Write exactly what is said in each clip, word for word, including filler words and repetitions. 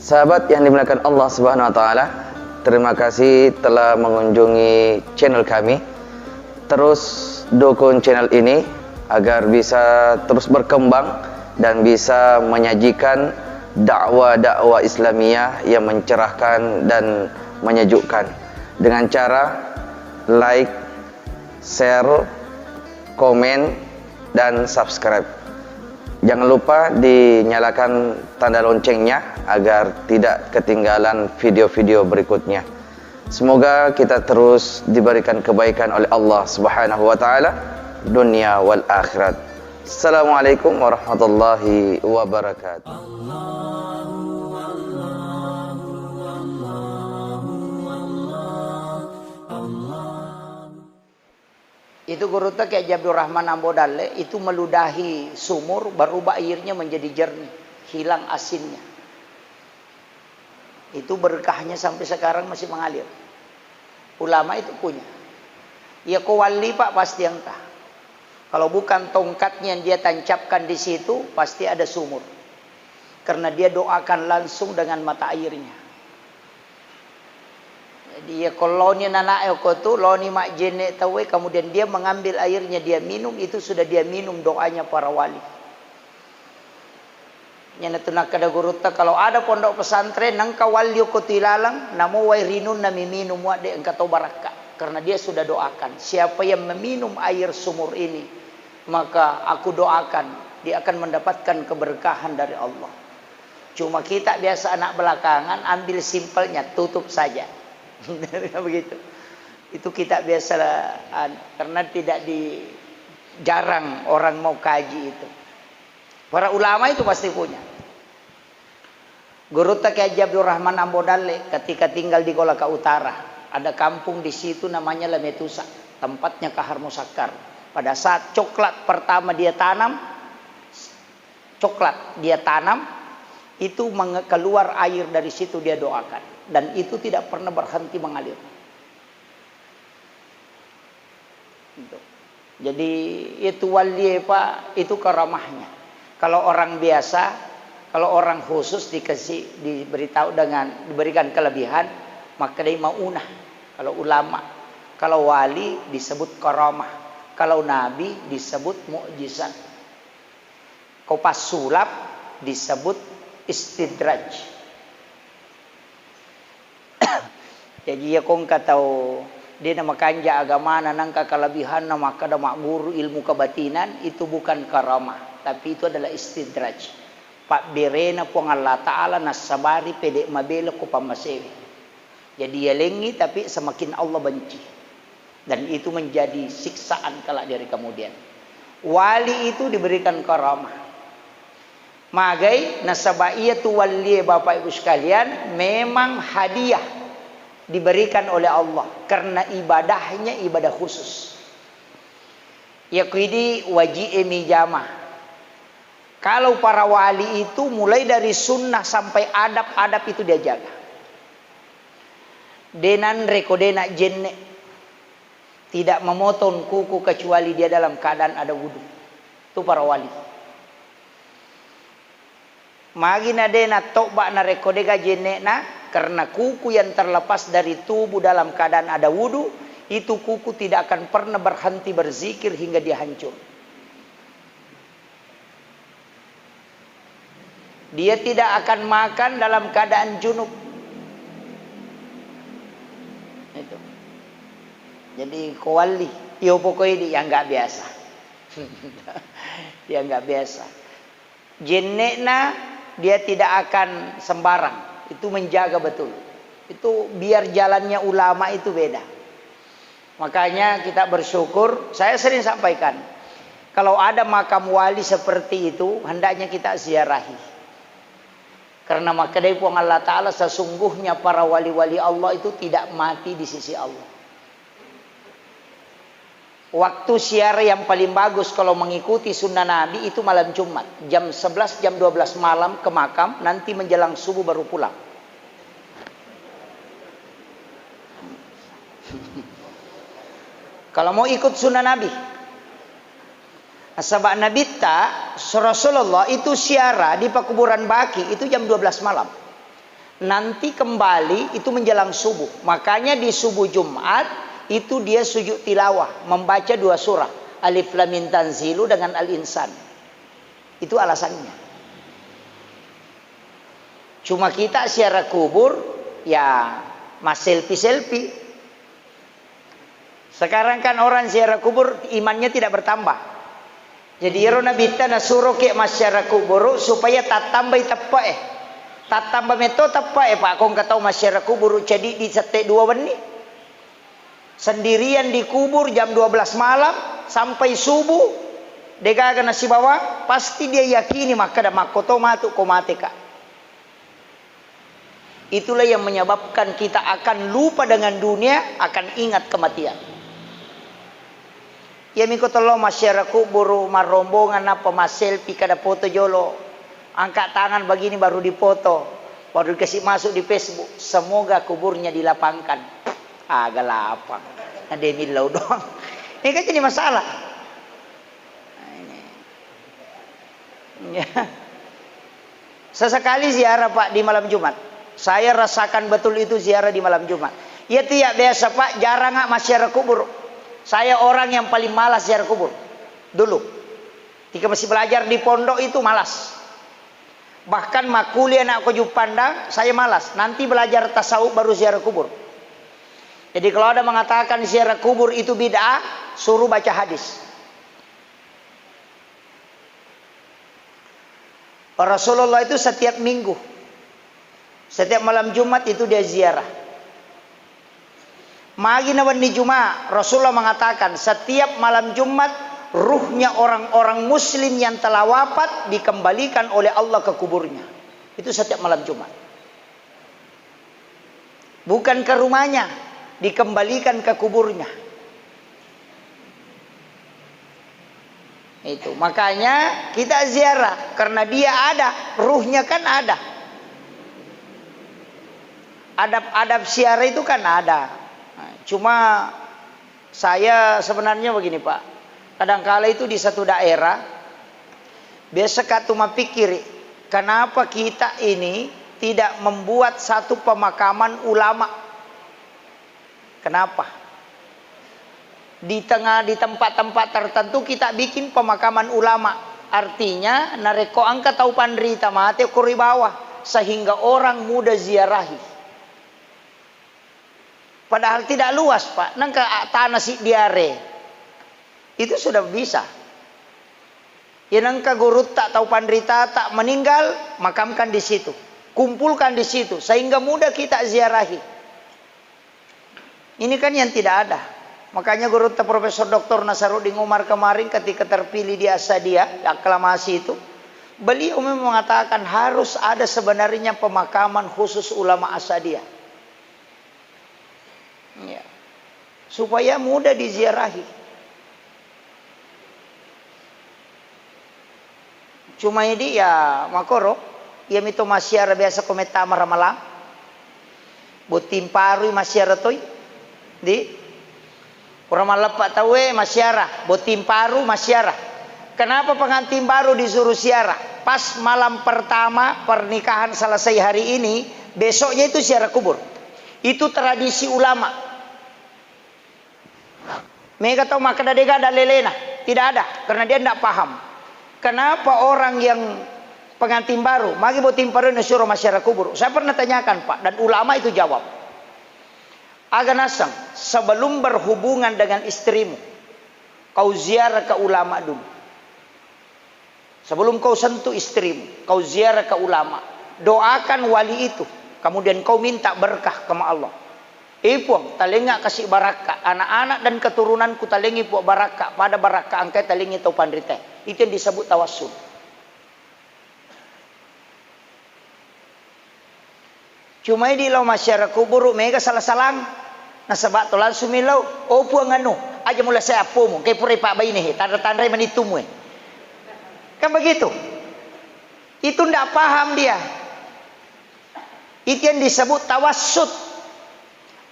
Sahabat yang dimuliakan Allah Subhanahu wa Ta'ala, terima kasih telah mengunjungi channel kami. Terus dukung channel ini agar bisa terus berkembang dan bisa menyajikan dakwah-dakwah Islamiyah yang mencerahkan dan menyejukkan dengan cara like, share, komen, dan subscribe. Jangan lupa dinyalakan tanda loncengnya agar tidak ketinggalan video-video berikutnya. Semoga kita terus diberikan kebaikan oleh Allah Subhanahu wa Ta'ala, dunia wal akhirat. Assalamualaikum warahmatullahi wabarakatuh. Itu gurutta Kiai Haji Abdurrahman Ambo Dalle itu meludahi sumur, berubah airnya menjadi jernih, hilang asinnya. Itu berkahnya sampai sekarang masih mengalir. Ulama itu punya. Ya ko wali, Pak, pasti engka. Kalau bukan tongkatnya yang dia tancapkan di situ, pasti ada sumur. Karena dia doakan langsung dengan mata airnya. Jadi, ya, ko laoni nanae ko tu, laoni majjenne tauwe, kemudian dia mengambil airnya, dia minum, itu sudah dia minum doanya para wali. Nyana tu nakkeda gurutta, kalau ada pondok pesantren, nengka wali ko tu ilaleng, namo wai rinunna mi minum, wadde engka to barakka. Karena dia sudah doakan, siapa yang meminum air sumur ini, maka aku doakan dia akan mendapatkan keberkahan dari Allah. Cuma kita biasa anak belakangan, ambil simpelnya, tutup saja. Begitu. Itu kita biasa, an-, karena tidak di, jarang orang mau kaji itu. Para ulama itu pasti punya. Gurutta Kiai Haji Abdurrahman Ambo Dalle ketika tinggal di Golaka Utara, ada kampung di situ namanya Lemetusa, tempatnya Kahar Musakkar. Pada saat coklat pertama dia tanam, coklat dia tanam, itu menge-, keluar air dari situ, dia doakan. Dan itu tidak pernah berhenti mengalir. Gitu. Jadi, itu wali, Pak, itu karamahnya. Kalau orang biasa, kalau orang khusus dikasih, diberitahu dengan, diberikan kelebihan, maka dia maunah. Kalau ulama, kalau wali disebut karamah, kalau nabi disebut mukjizat. Ko passulap disebut istidraj. Jaji, iya ko engka tau de namakanja agamana, nangka kalebihanna makkeda magguru ilmu kebatinan, itu bukan karamah, tapi itu adalah istidraj. Pabberena Puang Allah Ta'ala nassabari pede mabela ko pammasewe. Jadi, yalengngi, tapi semakin Allah benci. Dan itu menjadi siksaan kelak di hari kemudian. Wali itu diberikan karamah. Magai, nasaba iya tu wallie, Bapak Ibu sekalian, memang hadiah diberikan oleh Allah karena ibadahnya ibadah khusus. Yakuidi waji'e mijama. Kalau para wali itu mulai dari sunnah sampai adab-adab itu dia jaga. De nanre ko de najjenne. Tidak memotong kuku kecuali dia dalam keadaan ada wudu. Itu para wali. Magi na de natobba narekko dega jenne'na, karena kuku yang terlepas dari tubuh dalam keadaan ada wudu, itu kuku tidak akan pernah berhenti berzikir hingga dia hancur. Dia tidak akan makan dalam keadaan junub. Itu. Jadi, ko walli, iyo pokoknya di yang nggak biasa. Yang nggak biasa. Jenne'na dia tidak akan sembarang. Itu menjaga betul. Itu biar jalannya ulama itu beda. Makanya kita bersyukur, saya sering sampaikan, kalau ada makam wali seperti itu, hendaknya kita ziarahi. Karena makkedai Puang Allah Ta'ala, sesungguhnya para wali-wali Allah itu tidak mati di sisi Allah. Waktu siar yang paling bagus kalau mengikuti sunnah Nabi itu malam Jumat, jam sebelas, jam dua belas malam ke makam, nanti menjelang subuh baru pulang. Kalau mau ikut sunnah Nabi. Nasaba Nabitta, Rasulullah itu siara di pakuburan Baki itu jam dua belas malam. Nanti kembali itu menjelang subuh. Makanya di subuh Jumat itu dia sujud tilawah, membaca dua surah, Alif Lam Mim Tanzilu dengan Al-Insan. Itu alasannya. Cuma kita ziarah kubur, ya, masselfie-selfie. Sekarang kan orang ziarah kubur imannya tidak bertambah. Jadi iyaro Nabitta nasuro ke massiara kuburu supaya tattambai teppe'e. Tattamba metto teppe'e, Pak, ko engka tau massiara kuburu ceddi di sette dua wenni. Sendirian dikubur jam dua belas malam sampai subuh, degaga nasibawang, pasti dia yakini makkeda, "Makkoto matu ko mate, Kak." Itulah yang menyebabkan kita akan lupa dengan dunia, akan ingat kematian. Iyami ko tello massiara kuburu marrombongan nappa masselfie kada foto jolo. Angkat tangan begini baru dipoto. Baru dikasih masuk di Facebook. Semoga kuburnya dilapangkan. Aga lapang. Ada millau doang. Ini kan jadi masalah. Nah, ini. Ya. Sesekali ziarah, Pak, di malam Jumat. Saya rasakan betul itu ziarah di malam Jumat. Iya, tiap biasa, Pak, jarang massiara kubur. Saya orang yang paling malas ziarah kubur. Dulu. Ketika masih belajar di pondok itu malas. Bahkan makkuliah nak ko Juppandang, saya malas. Nanti belajar tasawuf baru ziarah kubur. Jadi kalau ada mengatakan ziarah kubur itu bid'ah, suruh baca hadis. Rasulullah itu setiap minggu, setiap malam Jumat itu dia ziarah. Magi na wenni Jumat, Rasulullah mengatakan, setiap malam Jumat, ruhnya orang-orang muslim yang telah wafat dikembalikan oleh Allah ke kuburnya. Itu setiap malam Jumat. Bukan ke rumahnya, dikembalikan ke kuburnya. Itu, makanya kita ziarah, karena dia ada, ruhnya kan ada. Adab-adab ziarah itu kan ada. Nah, cuma saya sebenarnya begini, Pak. Kadangkala itu di satu daerah, biasa ka tu mapikkiri, kenapa kita ini tidak membuat satu pemakaman ulama? Kenapa? Di tengah, di tempat-tempat tertentu kita bikin pemakaman ulama. Artinya, narekko engka tau panrita mate, ko ri bawah, sehingga orang mudah ziarahi. Padahal tidak luas, Pak. Nengka, ah, tanah si diare. Itu sudah bisa. Ya, nengka gurutta tau panritata meninggal, makamkan di situ. Kumpulkan di situ, sehingga mudah kita ziarahi. Ini kan yang tidak ada. Makanya gurutta Profesor Doktor Nasaruddin Umar kemarin ketika terpilih di Asadia, aklamasi itu, beliau memang mengatakan harus ada sebenarnya pemakaman khusus ulama Asadia. Ya. Supaya mudah diziarahi. Cuma idi ya makoro, iya mito massiara biasa ko mettama ramalang. Botting parui massiara toi. Di Pura malleppa tauwe massiara, botting paru massiara. Kenapa pengantin baru disuruh siara? Pas malam pertama pernikahan selesai hari ini, besoknya itu siara kubur. Itu tradisi ulama. Mega tau makkeda dega ada lelena, tidak ada, karena dia tidak paham. Kenapa orang yang pengantin baru, magi botting paru nasuro massiara kubur? Saya pernah tanyakan, Pak, dan ulama itu jawab. Aga naseng, sebelum berhubungan dengan istrimu, kau ziarah ke ulama dulu. Sebelum kau sentuh istrimu, kau ziarah ke ulama. Doakan wali itu, kemudian kau minta berkah ke Allah. Eh, Puang, talengnga kasi barakka, anak-anak dan keturunanku talengngi, Puang, barakka, pada barakka engkai talengngi tau panrita. Itu yang disebut tawassul. Cuma idi lao massiara kuburu mega sala-salang. Nasaba to langsung mi lao, "Oh, Puang, anu, aja mulla sai appomu, engkai purai pabbaine he, tanra-tanrai manittumu he." Kan begitu? Itu ndak paham dia. Itu yang disebut tawassut.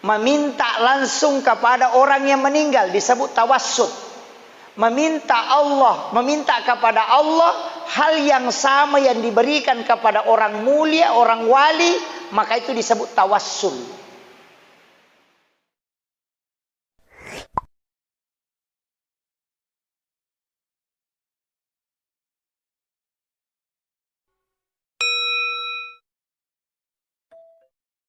Meminta langsung kepada orang yang meninggal disebut tawassut. Meminta Allah, meminta kepada Allah hal yang sama yang diberikan kepada orang mulia, orang wali, Maka itu disebut tawassul.